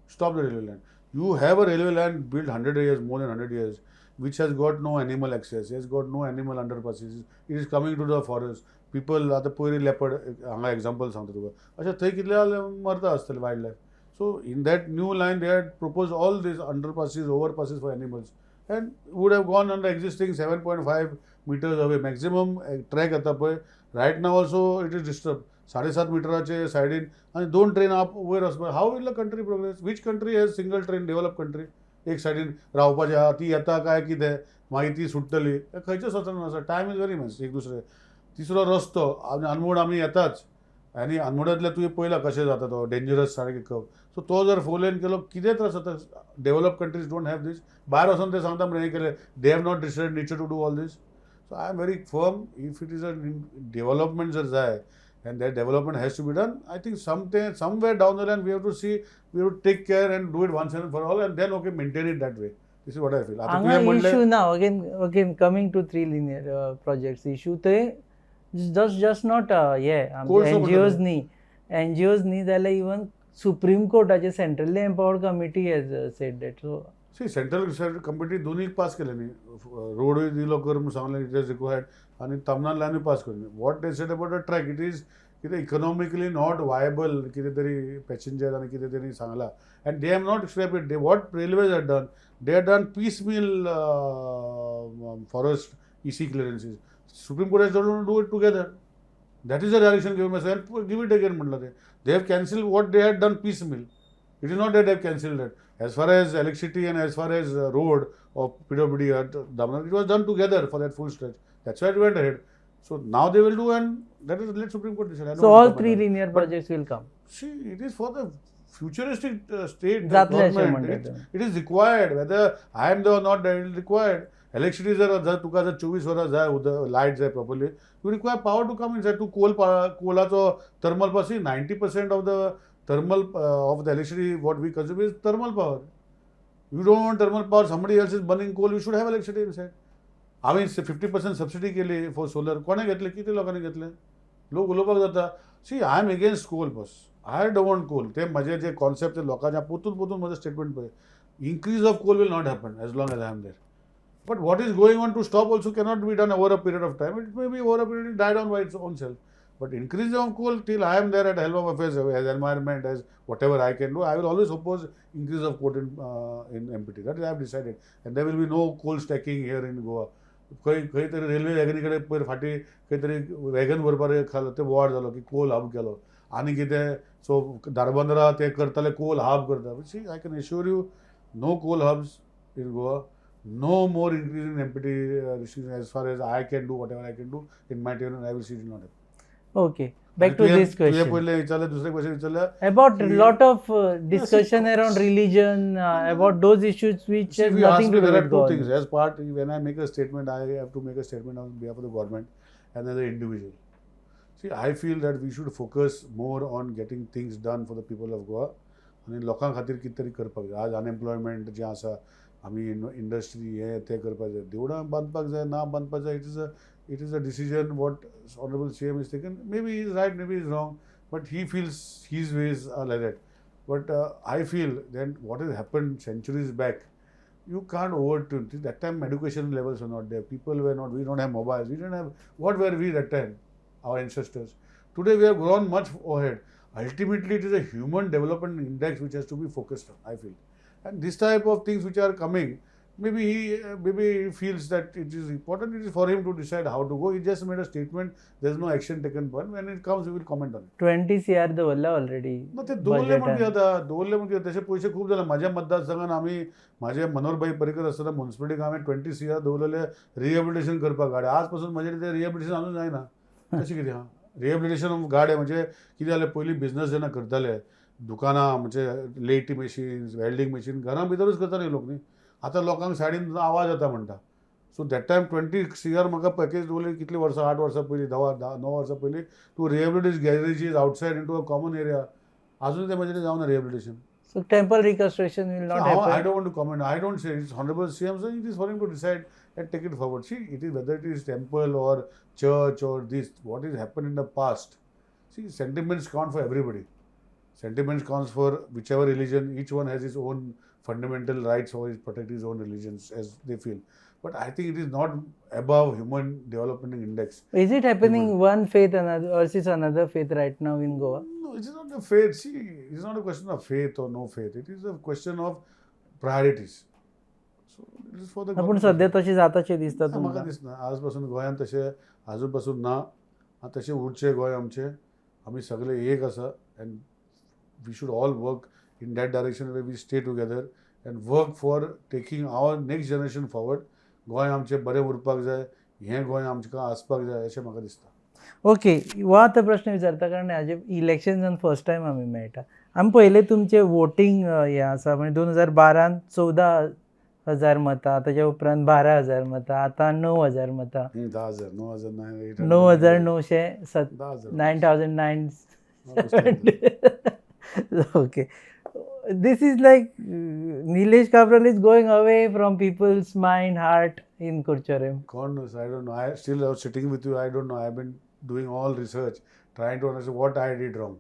stop the railway line. You have a railway line built 100 years, more than 100 years, which has got no animal access, has got no animal underpasses. It is coming to the forest. People आतां पयलीं लेपर्ड हांगा एग्जाम्पल सांगता तुका, अशें थंय कितले मरता आसतले wild life. So in that new line they had propose all these underpasses, overpasses for animals, and would have gone under existing 7.5 meters away maximum track. येता पळय, right now also it is disturb. 7.5 मिटराचे सायडीन आनी दोन ट्रेन आप वयर वचपाक, how will the country progress? Which country has single train, develop country? एक सायडीन रावपाचें आहा, ती येता काय कितें, मागीर ती सुट्टली, खंयच्या स्वतंत्र आसा. Time is very much. एक दुसरें तिसरो रस्तो आनी अनमोड आमी येताच आनी अनमोडांतल्यान तुवें पळयला कशें जाता, तो डेंजरस सारकें कर्व. सो तो जर फोर लेन केलो, कितें त्रास जाता? Develop countries don't have this. भायर वचोन ते सांगता म्हणून हें केलें, they have not decided nature to do all this. So I am very firm, if it is a development जर जाय and that development has to be done, I think somewhere down the line we have to see, we have to take care and do it once and for all, and then okay, maintain it that way. This is what I feel. आता हांगा तुवें म्हणलें इशू ना, again coming to three linear projects issue, ते जस्ट not हे कोळसो एनजीओज म्हणटा. न्ही, एनजीओज न्ही जाल्यार इवन सुप्रीम कोर्टाचे centrally empowered committee has said that, so C, central committee दोन्ही पास केले न्ही. रोडूय दिलो कर म्हणून सांगलें, it is required, आनी तामनार लायनूय पास केली. What they said about the track, it is कितें इकॉनॉमिकली not viable, कितें तरी पॅसेंजर आनी कितें तरी सांगलां, and they have not scrap it. They, what railways had done, they had done piecemeal forest EC clearances. Supreme Court has do it together. That is the direction given by, give it again म्हटलं ते. They have cancel what they had done piecemeal. It is not that they have cancelled that. As far as electricity and as far as road of PWD at Damanagiri, it was done together for that full stretch. That's why it went ahead. So now they will do, and that is, let Supreme Court decide. I don't so want to all comment three on it. Linear But projects will come. See, it is for the futuristic state जातले अशें government. म्हणटा तुमी. It is required. Whether I am there or not, that is required. Electricity जर जर तुका जर 24 वरां जाय, उदक लायट जाय properly, you require power to come inside. तूं कोल कोलाचो thermal power, 90% of the thermal of the electricity what we consume is thermal power. You don't want thermal power, somebody else is burning coal, you should have electricity inside. हांवें 50% सबसिडी केली फॉर सोलर. कोणें घेतलें? कितले लोकांनी घेतलें? लोक उलोवपाक जाता. See, I am against coal, boss. I don't want coal. ते म्हजे जे कॉन्सेप्ट ते लोकांच्या पोतून पोतून म्हजें स्टेटमेंट पळय, increase of coal will not happen as long as I am there. But what is going on to stop also cannot be done over a period of time. It may be over a period die down by its own self. But increase of coal, till I am there at helm of affairs as environment, as whatever I can do, I will always oppose increase of coal in MPT. That is I have decided. And there will be no coal stacking here in Goa. खंय खंय तरी रेल्वे वॅगनी कडेन पयर फाटीं खंय तरी वॅगन भरपाक खालो ते बोवाळ जालो की कोल हब केलो आनी कितें. सो धारबांदरा ते करताले, कोल हब करता. See, I can assure you, no coal hubs in Goa, no more increase in MPT as far as I can do, whatever I can do in my tenure, I will see it not. Okay, back to this तुवें question. पयलें विचारलें, दुसरें क्वेश्चन विचारलें about की- lot of discussion around religion, about those issues which See, has if you ask nothing me, to do there are with two government. Things. As part, when I make a statement, I have to make a statement on behalf of the government and as an individual. See, I feel that we should focus more on getting things done for the people of Goa. आनी लोकां खातीर कितें तरी करपाक जाय. आज अनएम्प्लॉयमेंट जें आसा, आमी इंडस्ट्री हें तें करपाक जाय, देवळां बांदपाक जाय, ना बांदपाक जाय, it is a decision what honourable CM is taken. Maybe is right, maybe is wrong, but he feels his ways are like that. But I feel then what has happened centuries back, you can't overturn. See, that time education levels were not there. People were not, we don't have mobiles. We didn't have, what were we that time? Our ancestors. Today we have grown much ahead. Ultimately, it is a human development index which has to be focused on, I feel. And this type of things which are coming, maybe he feels that it is important. It is for him to decide how to go. He just made a statement. There is no action taken. But when it comes, we will comment on it. 20 CR दवरला ऑलरेडी. ना, ते दवरले म्हणजे आता दवरले म्हणजे तशे पयशे खूब जाले. म्हाज्या मतदारसंघान आमी, म्हाजे मनोहरभाई पर्रीकर आसतना म्युन्सिपालिटीक हांवें 20 सीआर दवरलेले रिहेबिलिटेशन करपाक गाडे. आज पासून म्हजे ते रिहेबिलिटेशन अजून जायना. तशें कितें आहा रिहेबिलिटेशन ऑफ गाडे? म्हणजे कितें जालें, पयलीं बिजनस जेन्ना करताले, दुकानां म्हणजे लेटी मशीन्स, वेल्डींग मशीन घरां भितरूच करताले लोक न्ही. आतां लोकांक सायडीन आवाज येता म्हणटा. So that time 20 CR म्हाका पॅकेज दवरली. कितलीं वर्सां, 8 वर्सां पयलीं, धा धा 9 वर्सां पयलीं, to rehabilitate garages outside into a common area. अजून ते म्हजें जावना rehabilitation. So temple reconstruction will not I happen. Don't want to comment. I don't say. It's honorable CM, so it is for him to decide and take it forward. See, it is whether it is temple or church or this, what is happened in the past. See, sentiments count for everybody. Sentiments counts for whichever religion. Each one has his own fundamental rights or is protect his own religions as they feel. But I think it is not above Human Development Index. Is it happening one faith another versus another faith right now in Goa? No, it is not a faith. See, it is not a question of faith or no faith. It is a question of priorities. So it is for the पूण government. सध्या तशें जाताशें दिसता म्हाका तुमकां? दिसना. आज पासून गोंयांत तशें आजून पासून ना. आनी तशें उरचें गोंय आमचें. आमी सगळे एक आसा and we should all work in that direction where we stay together and work for taking our next generation forward. Goa आमचें बरें उरपाक जाय, हें गोंय आमकां आसपाक जाय अशें म्हाका दिसता. ओके, हो आतां प्रश्न विचारता कारण हाजे इलेक्शन्सान फर्स्ट टायम आमी मेळटा. आमी पळयलें तुमचें वोटींग हें आसा, म्हणजे 2012न 14,000 मतां, ताच्या उपरांत 12,000 मतां, आतां 9,000 मतां. 10,000, 9,000 nine 9,907. 10,000. 9,009. Okay, this is like Nilesh Cabral is going away from people's mind, heart in Curchorem. God knows, I don't know. I still am sitting with you. I don't know. I've been doing all research, trying to understand what I did wrong.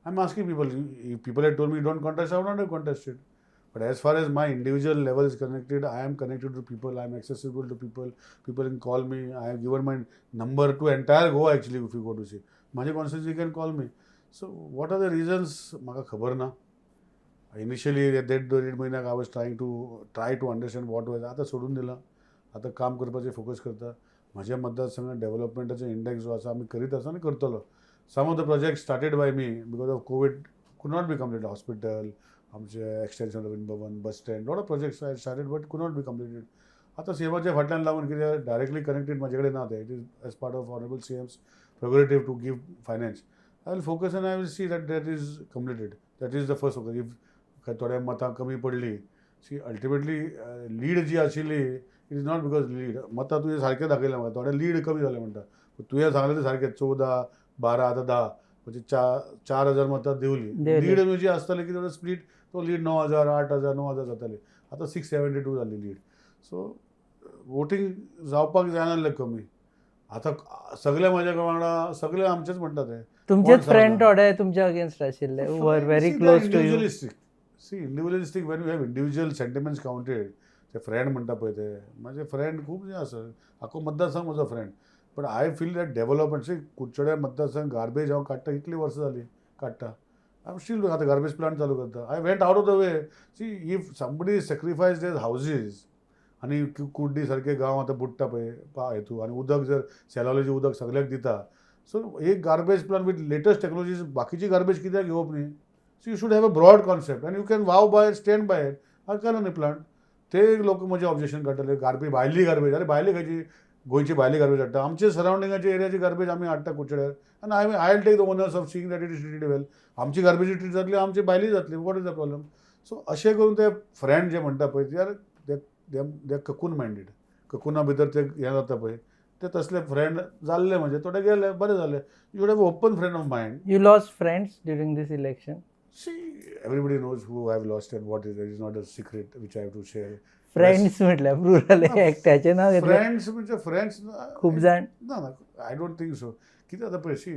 I'm asking people. If people had told me don't contest, I would not have contested. But as far as my individual level is connected, I am connected to people. I am accessible to people. People can call me. I have given my number to entire Goa actually. If you go to see, माझे constituency can call me. So what are the reasons? म्हाका खबर ना. इनिशियली देड देड म्हयन्याक I was trying to try to understand what was. आतां सोडून दिलां. आतां काम करपाचेर फोकस करता. म्हज्या मतदारसंघात डेव्हलपमेंटाचो इंडेक्स जो आसा, आमी करीत आसा आनी करतलो. Some of the project started by me, because of Covid could not be complete. Hospital, आमचे extension, Ravindra Bhavan, bus stand, lot of projects I started but could not be completed. आतां सीएमाच्या फाटल्यान लागून, कित्याक डायरेक्टली कनेक्टेड म्हाजे कडेन ना तें. It is as part of honourable CM's prerogative to give finance. I will focus and I will see that that is completed. That is the first focus. If थोड्या मतां कमी पडली, सी, अल्टिमेटली लीड जी आशिल्ली, it is not because lead, मतां तुवें सारकें दाखयलें म्हाका, थोडे लीड कमी जालें म्हणटा. तुवें सांगलें तें सारकें, 14, 12, आतां 10, म्हणजे 4,000 मतां देंवली. देंवली. लीड जी आसताली की थोडे स्प्लीट, तो लीड 9,000, 8,000, 9,000 जाताली. आतां 672 जाली लीड. सो वोटींग जावपाक जायना जालें कमी. आतां सगळे म्हाज्या वांगडा, सगळे आमचेच म्हणटा ते. तुमचेच कोण फ्रेंड सांगता? थोडे तुमच्या अगेन्स्ट आशिल्ले, were very See, they are close to you. Individualistic. See, individualistic, when you have individual sentiments counted, ते फ्रेंड म्हणटा पळय, ते म्हाजे फ्रेंड खूब जे आसा. आख्खो मतदारसंघ म्हजो friend. But I feel that development, see, Curchorem मतदारसंघ गार्बेज हांव काडटा, इतली वर्सां जालीं काडटा. I am still, आतां गार्बेज प्लांट चालू करता. I went out of the way. See, if somebody sacrifice their houses, आनी कुड्डी सारके गांव आतां बुडटा पळय हेतू, आनी उदक जर सेलावलेचें उदक सगळ्याक दिता, सो एक garbage plant with latest technologies, बाकीची गार्बेज कित्याक घेवप न्ही? So you should have a broad concept and you can wow by, stand by it. हांवें केलो न्ही प्लांट. ते लोक म्हजें ऑब्जेक्शन काडटाले, गार्बेज, भायली गार्बेज. अरे, भायली खंयची? गोंयची भायली गार्बेज हाडटा? आमचे सरावंडिंगाच्या एरियाची गार्बेज आमी हाडटा कुडचड्यार आनी I will take the onus of seeing that it is treated well. आमची गार्बेज ट्रीट जातली, आमची भायली जातली. What is the problem? So अशें करून ते फ्रेंड जे म्हणटा पळय, they are they cocoon minded. ककुना भितर ते हें जाता पळय, ते तसले फ्रेंड जाल्ले म्हजे. थोडे गेले, बरें जालें. You have open frame of mind. You lost friends during this election. See, everybody knows who I have lost and what is. It is not a secret which I have to share. Friends म्हटल्यार प्लुरल, एकट्याचें नांव घेतलें. फ्रेंड्स म्हणजे फ्रेंड्स खूब जाण. ना ना, I don't think so. कितें जाता पळय, सी,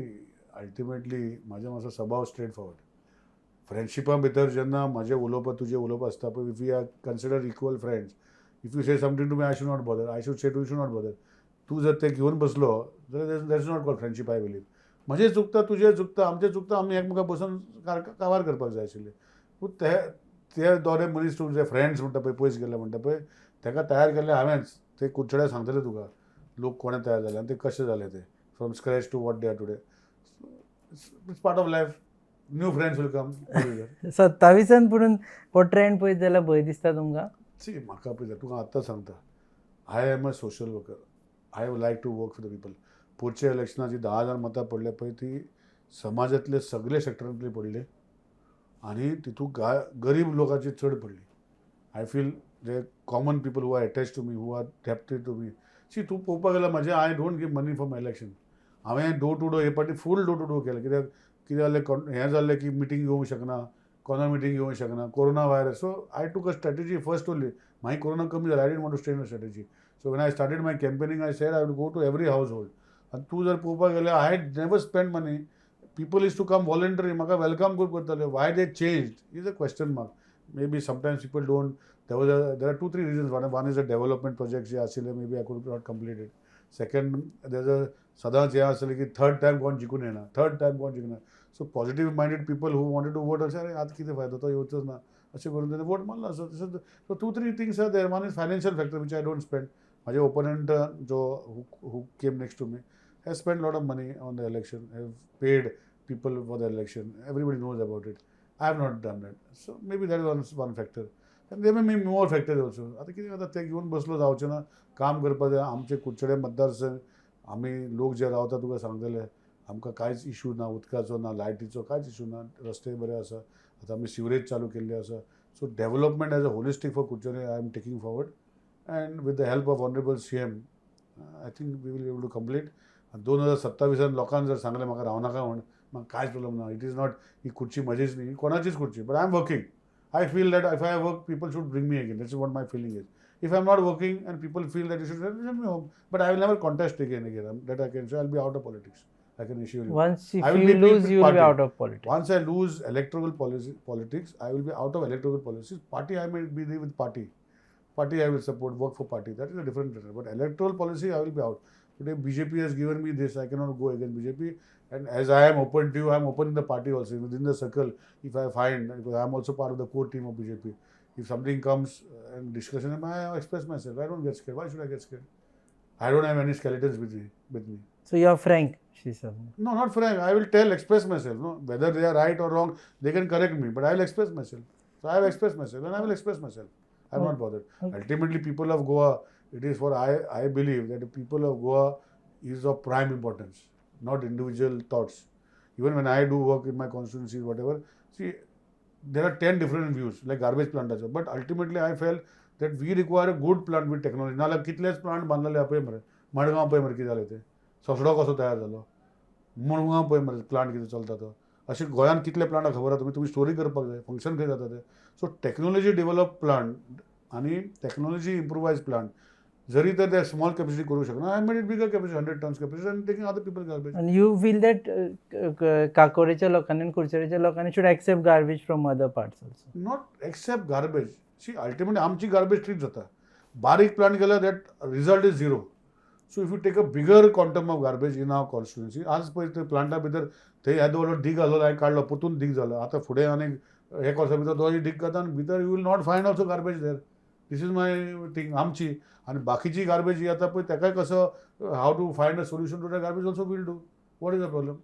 अल्टिमेटली म्हाजें मातसो सभाव स्ट्रेट फॉरवर्ड. फ्रेंडशिपा भितर जेन्ना म्हाजें उलोवप, तुजें उलोवप आसता पळय, if we are consider equal friends, if you say something to me, I should not bother. I should say to you should not bother. तूं जर तें घेवन बसलो जाल्यार that is not called friendship, I believe. म्हजें चुकता, तुजें चुकता, आमचें चुकता, आमी एकमेकां बसून काबार करपाक जाय आशिल्लें. पूण ते ते दोरे मनीस तुमचे फ्रेंड्स म्हणटा पळय, पयस गेले म्हणटा पळय, ताका तयार केल्ले हांवेंच. ते कुडचड्यार सांगतले तुका लोक कोणें तयार जाले आनी ते कशे जाले ते, from scratch to what they are today. It's part of life. New friends will come. 27 पुणून हो ट्रेंड पळयत जाल्यार भंय दिसता तुमकां? सी, म्हाका पळय, तुका आत्तां सांगता, I am a social worker. I like to work for the people. पुढच्या इलेक्शनाची 10,000 मतां पडले पळय, ती समाजांतले सगळे सेक्टरांतली पडले आनी तितूंत गरीब लोकांची चड पडली. I feel J common people who are attach to me, who are indebted to me. See, तूं पळोवपाक गेल्यार म्हाजें, I don't give money for my election. हांवें डोर टू डोर हे फावटी फूल डोर टू डोर केलें. कित्याक कितें जालें, हें जालें की मिटींग घेवंक शकना. कोणा मिटींग घेवंक शकना, corona virus. So I took a strategy first only. मागीर कोरोना कमी जालो, I didn't want to strain a strategy. So when I started my campaigning, I said I will go to every household. आनी तूं जर पळोवपाक गेल्यार, I had never spend money. People used to come voluntary, म्हाका welcome खूब करताले. Why they change is a question mark. Maybe sometimes people don't. There are 2-3 reasons. One is a development project जे आशिल्ले, maybe I could not complete it. Second, there a सदांच हें आसलें की थर्ड टायम कोण जिखून येना, थर्ड टायम कोण जिखना. So positive minded people who wanted to vote, अशें अरे आतां कितें फायदो, तो येवचोच ना, अशें करून तेणें वोट मारलो. So 2-3 things are there. One is financial factor, which I don't spend. म्हाजे ओपोनंट जो who came next to me has spend lot of money on the election, have paid people for the election. Everybody knows about it. I have not done that. So maybe that is one factor. And there may be more factors also. आतां कितें जाता, तें घेवन बसलो जावचें ना. काम करपाक जाय. आमचे कुडचडे मतदारसंघ, आमी लोक जे रावता तुका सांगतले, आमकां कांयच इशू ना, उदकाचो ना, लायटीचो कांयच इशू ना, रस्ते बरे आसा. आतां आमी सिवरेज चालू केल्ली आसा. So development as a holistic for Curchorem I am taking forward, and with the help of honourable CM I think we will able to complete. 2027 लोकांक जर सांगलें म्हाका रावनाका म्हूण, म्हाका कांयच प्रॉब्लम ना. It is not ही खुर्ची म्हजीच न्ही, ही कोणाचीच खुर्ची, but I am working. I feel that if I work, people should bring me again. That's what my feeling is. If I am not working and people feel that you should send me home, but I will never contest again. That I can say. I will be out of politics, I can assure you. Once if I will you be lose, with you will be party. Out of politics. Once I lose electoral policy, politics, I will be out of electoral policies. Party, I may be there with party. Party, I will support, work for party. That is a different matter. But electoral policy, I will be out. Today, BJP has given me this. I cannot go against BJP. And as I am open to you, I am open in the party also, within the circle. If I find, because I am also part of the core team of BJP. If something comes and discussion, I express myself. I don't get scared. Why should I get scared? I don't have any skeletons with me. With me. So you are frank, Shri Sarnaik. No, not frank. I will tell, express myself. No, whether they are right or wrong, they can correct me, but I will express myself. So I have expressed myself, and I will express myself. I am not bothered. Okay. Ultimately, people of Goa, it is for I believe that the people of Goa is of prime importance, not individual thoughts. Even when I do work in my constituency, whatever, see, there are 10 different views, like garbage plant also. But ultimately, I felt that we require a good plant with technology. नाल्यार कितलेच प्लांट बांदलेले पळय मरे, मडगांव पळय मरे कितें जालें तें, ससडो कसो तयार जालो, मुरगांव पळय मरे प्लांट कितें चलता तो. अशें गोंयांत कितले प्लांट खबर आसा तुमी, तुमी स्टोरी करपाक जाय, फंक्शन खंय जाता तें. सो टेक्नॉलॉजी डेव्हलप प्लांट आनी टेक्नॉलॉजी इम्प्रोवायज प्लांट जरी तर ते स्मॉल कॅपॅसिटी करूंक शकना, I made it bigger capacity, 100 tons capacity, and taking other people garbage. And you feel that काकोडेच्या लोकांनी आनी कुडचडेच्या लोकांनी should accept garbage from other parts also. Not accept garbage. See, ultimately आमची गार्बेज ट्रीट जाता. बारीक प्लांट केल्यार that result is zero. So if you take a bigger quantum of garbage in our constituency, आज पळय ते प्लांटा भितर थंय येदो व्हडलो डीग आसलो, हांवें काडलो, परतून डीग जालो. आतां फुडें आनीक एक वर्सा भितर तोय डीग करता आनी भितर you will not find also garbage there. This is my thing आमची. आनी बाकीची गार्बेज ही आतां पळय तेकाय कसो how to find a solution to the garbage also we'll do. What is the problem?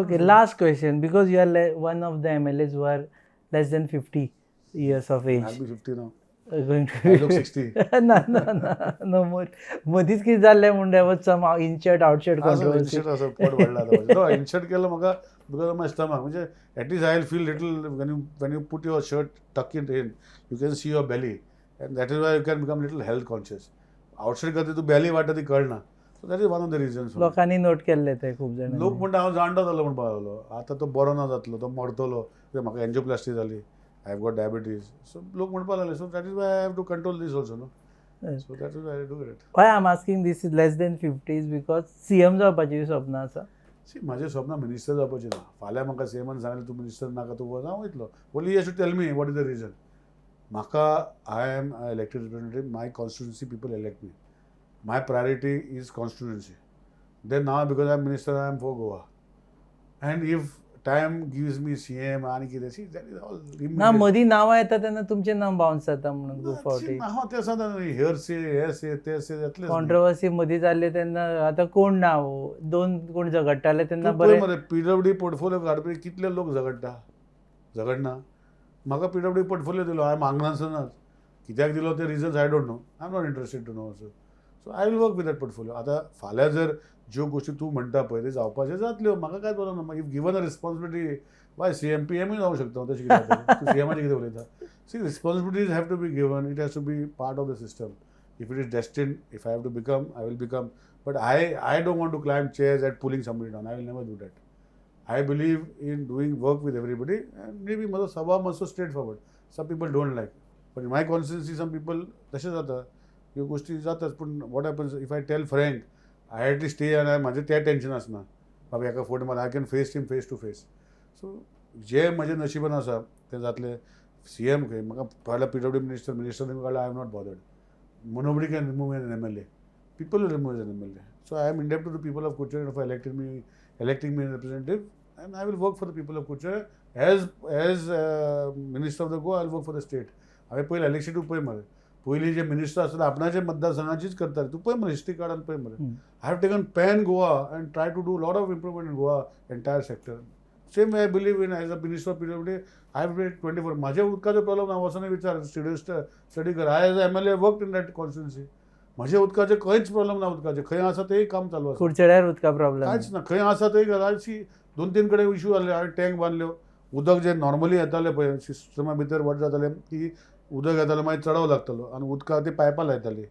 Okay, last question, because you are one of the MLAs who are less than 50 years of age. I'll be 50 now. Going to I look 60. ना ना ना, no more. मदींच कितें जाल्लें म्हूण there was some insert outshirt controversy. इनशर्ट असो पोट वाडला आतां. नो, इनशर्ट केलो म्हाका because of my stomach. म्हणजे at least I will feel little when you put your shirt tuck in in you can see your belly, and that is why you can become little health conscious. Outside करता तूं बेली वाडटा ती कळना. So that is one of the reasons. लोकांनी नोट केल्ले ते खूब जाणांनी. लोक म्हणटा हांव जाणटो जालो म्हणपाक लागलो, आतां तो बरो ना जातलो, तो मरतलो, कित्याक म्हाका एन्जियोप्लास्टी जाली, I have got diabetes. So लोक म्हणपाक लागले. So that is why I have to control this also न्हू. So that is why I do it. Why I'm asking this is less than 50 is because CM जावपाची स्वप्न आसा. सी, म्हाजें स्वप्न मिनिस्टर जावपाचें ना. फाल्यां म्हाका सीएमान सांगलें तूं मिनिस्टर नाका, तूं वच, हांव वयतलो. Only you should tell me what is the reason. म्हाका I am elected representative, my constituency people elect me. My priority is constituency. Then now because I am minister, I am for Goa. And if time gives me CM आनी कितें, see that is all. ना, मदीं नांवां येता तेन्ना तुमचें नांव बाउन्स जाता म्हणून खूब फावटी. हांव तें सांगता न्ही, here से हे से ते से जातलें. कॉन्ट्रोवर्सी मदीं जाल्ली तेन्ना आतां कोण ना दोन कोण झगडटाले तेन्ना तूं पळय बरें मरे पीडब्ल्यूडी पोर्टफोलियो काडपी कितले लोक झगडटा, झगडना. म्हाका पीडब्ल्यूडी पोर्टफोलियो दिलो, हांवें मागनासनाच. कित्याक दिलो ते reasons I don't know, I am not interested to know also. So I will work with that portfolio. आतां फाल्यां जर ज्यो गोश्टी तूं म्हणटा पळय ते जावपाच्यो जातल्यो, म्हाका कांय प्रॉब्लम ना. If given a responsibility, why CM पीएमूय जावंक शकता हांव, तशें कितें जाता? तूं सीएमाचें कितें उलयता? See, responsibilities have to be given, it has to be part of the system. If it is destined, if I have to become, I will become. But I don't want to climb chairs at pulling somebody down. I will never do that. I believe in doing work with everybody, and maybe म्हजो स्वभाव मातसो straight forward, some people don't like, but in my constituency some people तशें जाता, ह्यो गोश्टी जाताच. पूण what happens, if I tell frank, I at least stay आनी म्हाजें तें टेंशन आसना, बाबा हेका फोट मार, I can face him face to face. So जें म्हजें नशिबान आसा तें जातलें. सी एम खंय म्हाका फाल्यां पीडब्ल्यू मिनिस्टर मिनिस्टर काडल्यार I am not bothered. Nobody can remove an MLA. People will remove an MLA. So I am indebted to the people of Curchorem for electing me as representative, and I will work for the people of Curchorem. As Minister of the Goa, I will work for the state. हांवें पयलें इलेक्शन पळय मरे, पयलीं जे मिनिस्टर आसता आपणाचे मतदारसंघाचीच करताले. तूं पळय मरे, हिस्ट्री काड आनी पळय मरे. I have taken pan Goa and try to do lot of improvement in Goa entire sector. Same way I believe in as a minister of PWD, I have 24. म्हाजे उदकाचो प्रॉब्लम ना, वचून विचार, स्टडी स्टडी कर. I as MLA work in that constituency. म्हजे उदकाचे खंयच प्रॉब्लम ना, उदकाचे खंय आसा तेय काम चालू आसा. कुडचड्यार उदका प्रॉब्लम? कांयच ना. खंय आसा थंय घराची दोन तीन कडेन इशू जाले, हांवें टँक बांदल्यो. उदक जें नॉर्मली येतालें पळय सिस्टमा भितर, what जातालें की उदक येतालें, मागीर चडाव लागतालो आनी उदका ती पायपां लायताली.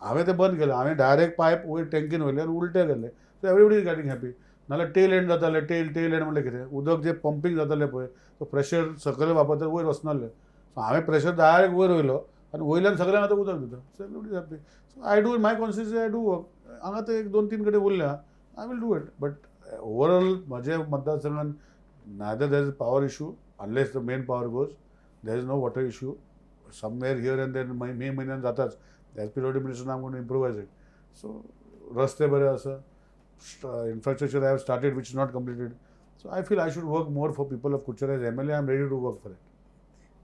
हांवें तें बंद केलें. हांवें डायरेक्ट पायप वयर टँकीन व्हेलें आनी उलटें गेलें. So everybody is getting happy. नाल्यार टेल एंड जातालें. टेल एंड म्हणल्यार कितें, उदक जें पंपींग जातालें पळय, तो प्रेशर सकयल वापरता, वयर वचनासलें. सो हांवें प्रेशर डायरेक्ट वयर वयलो आनी वयल्यान सगळ्यांक आतां उदक दिता. So everybody is happy. So I do my constituency, I do work. हांगा ते एक दोन तीन कडेन उरल्या, I will do it. But overall म्हजे मतदारसंघान neither there is power issue, unless the main power goes, there is no water issue. Somewhere here and then मे म्हयन्यान जाताच. As PWD minister I am gonna improvise it. So रस्ते बरे आसा, infrastructure I have started which is not completed. So I feel I should work more for people of Curchorem. As MLA I am ready to work for it.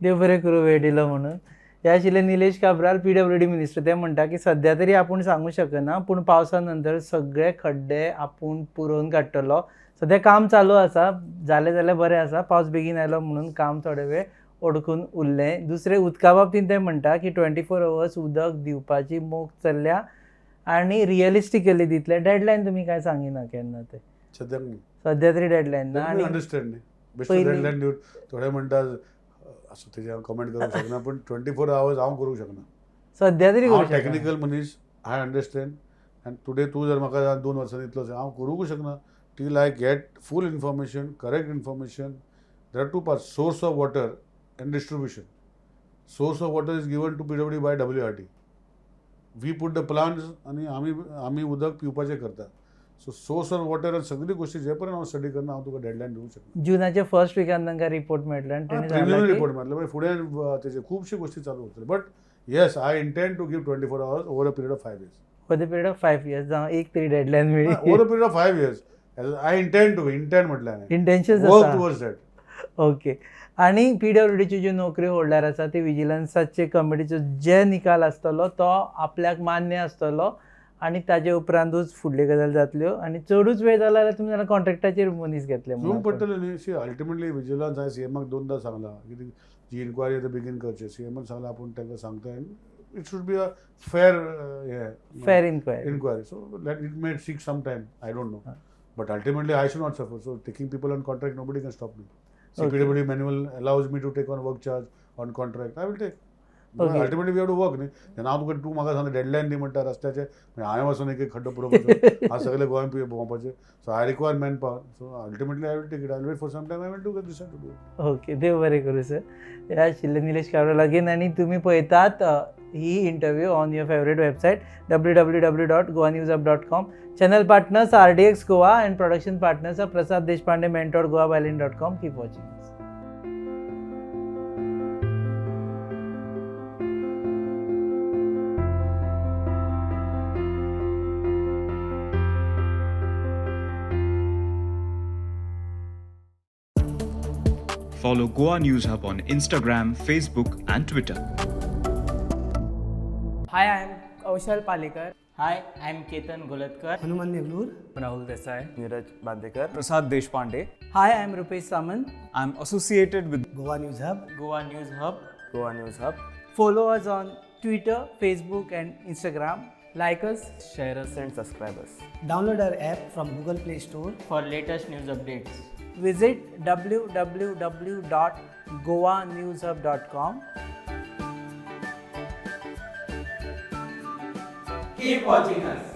देव बरें करूं वेळ दिलो म्हणून. हे आशिल्ले निलेश काब्राल, पीडब्ल्यूडी मिनिस्टर. ते म्हणटा की सद्या तरी आपूण सांगू शकना, पूण पावसा नंतर सगळे खड्डे आपूण पुरोवन काडटलो. सद्या काम चालू आसा, जालें जाल्यार बरें आसा. पावस बेगीन आयलो म्हणून काम थोडे वेळ अडकून उरलें. दुसरें, उदका बाबतींत ते म्हणटा की 24 अवर्स उदक दिवपाची मोख चल्ल्या आनी रियलिस्टिकली दितले. डेडलायन तुमी कांय सांगिना केन्ना ते. सद्याक सद्या तरी डेडलायन ना. आनी अंडरस्टँड न्ही बेश्टे पयलीं- डेडलायन दिवन थोडे म्हणटा असो तेजेर हांव कमेंट करूंक शकना, पूण 24 आवर्स हांव करूंक शकना. सद्या तरी हांव करूं शकना. टॅक्निकल मनीस, I understand. आनी टुडे तूं जर म्हाका 2 वर्सांनी इतलो हांव करूंक शकना till I get full information, correct information. There are two part, source of water and distribution. Source of water is given to PWD by WRT. We put the plants आनी आमी उदक पिवपाचें करता. सो सोर्स ऑफ वॉटर आनी सगळी गोश्टी जे पर्यंत हांव स्टडी करना, हांव तुका डेडलायन दिवंक शकना. जुनाच्या फर्स्ट विकान तांकां रिपोर्ट मेळटलो आनी तेणी सांगलां प्रिलिमिनरी की रिपोर्ट मेळटलो, मागीर फुडें तेजे खुबश्यो गोश्टी चालू उरतल्यो. But yes, I intend to give 24 hours over a period of 5 years. For the period of 5 years, जावं एक तरी डेडलायन मेळ्ळी. Over a period of 5 years I intend to, intend म्हटल्यार हांवें इंटेन्शन वर्क आसा. Towards that. Okay, आनी पीडब्ल्यूडीच्यो ज्यो नोकऱ्यो होल्डर आसा ते विजिलन्साचे कमिटीचो जे निकाल आसतलो तो आपल्याक मान्य आसतलो आनी ताजे उपरांतूच फुडल्यो गजाल जातल्यो. आनी चडूच वेळ जाला जाल्यार तुमी जाल्यार कॉन्ट्रॅक्टाचेर मनीस घेतले म्हणून दिवंक पडटलें न्ही. सी, अल्टिमेटली विजिलन्स, हांवें सीएमाक दोनदां सांगलां की जी इन्क्वायरी आतां बेगीन करची. सीएमान सांगलां आपूण तांकां सांगता, it should be a fair हें fair inquiry. Inquiry. So let it may take some time. I don't know. But ultimately, I should not suffer. So taking people on contract, nobody can stop me. Okay. CPWD manual allows me to take on work charge on contract. I will take. Okay. Ultimately, we have to work न्ही. जेन्ना हांव तुका, तूं म्हाका सांगता डेडलायन दी म्हणटा रस्त्याचे, म्हणजे हांवें वचून एक एक खड्डो पुरोवपाचो, हांव सगळे गोंय भोंवपाचें. So I require man power. So ultimately I will take it. I wait for some time, I will do decide to do. Okay, देव बरें करूं सर. हे आशिल्ले निलेश काब्राल अगेन आनी तुमी पळयतात ही interview on your favourite website www.goanewshub.com. Channel partners RDX Goa and production partners are Prasad Deshpande, mentor goabyline.com. Keep watching us. Follow Goa News Hub on Instagram, Facebook, and Twitter. Hi, I am Kaushal Palekar. Hi, I am Ketan Golatkar. Hanuman Neglur. Rahul Desai. Neeraj Bandekar. Prasad Deshpande. Hi, I am Rupesh Samant. I'm associated with Goa News Hub. Goa News Hub. Goa News Hub. Follow us on Twitter, Facebook and Instagram. Like us, Share us and subscribe us. Download our app from Google Play Store. For latest news updates. Visit www.goanewshub.com. Keep watching us.